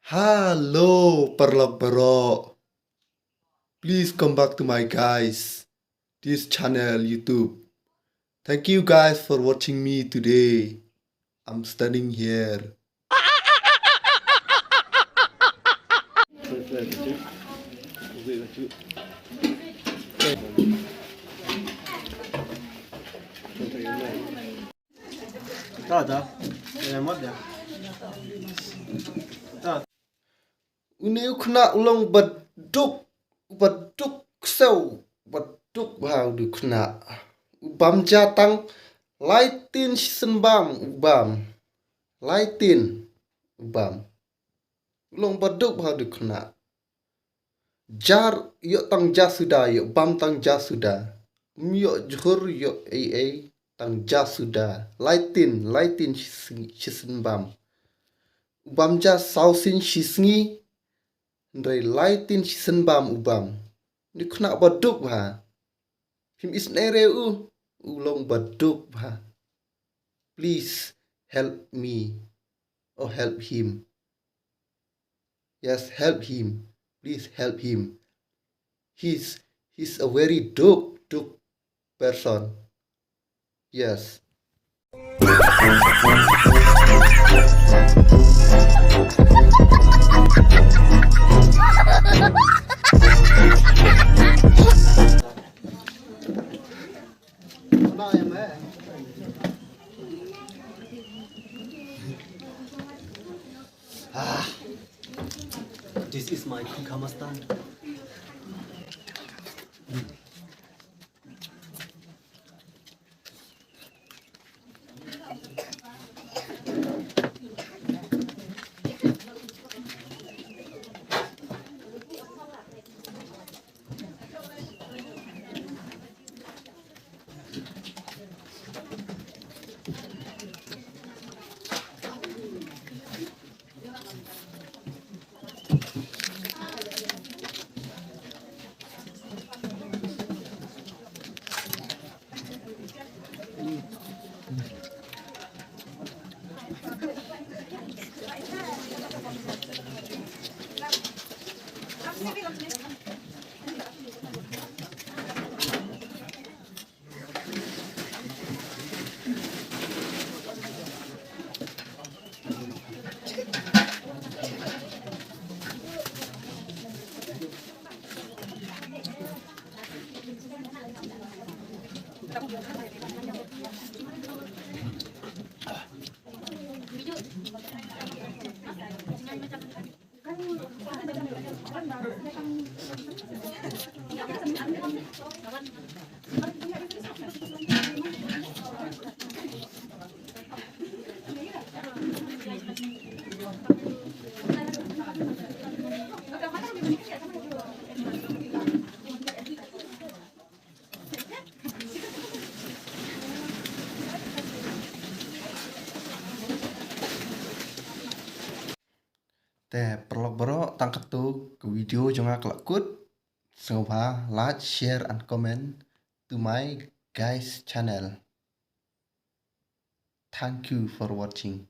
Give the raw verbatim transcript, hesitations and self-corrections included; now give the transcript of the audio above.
Hello, paralok baroh. Please come back to my guys, this channel YouTube. Thank you guys for watching me today. I'm standing here. Une u khynnah u long ba duk, ba duk ksew, ba duk bha u dei u khynnah. U bam ja tang lai tin shisien bam u bam. Lai tin u bam. U long ba duk bha u dei u khynnah. Jar ïoh tang ja suda, ïoh bam tang ja suda. Um ïoh jhur ïoh ei ei tang ja suda. Lai tin, lai tin shisien, shisien bam. U bam ja saw sien shisngi, hynrei lai tin shisien bam u bam. Une u khynnah ba duk bha. Phim isynei re u, u long ba duk bha. Please help me or help him. Yes, help him. Please help him. He's, he's a very duk, duk person. Yes. Ah, this is my cucumber stand. Te paralok baroh, tang katto ka video jong nga ka la kut. Sngewbha like, share and comment to my guys channel. Thank you for watching.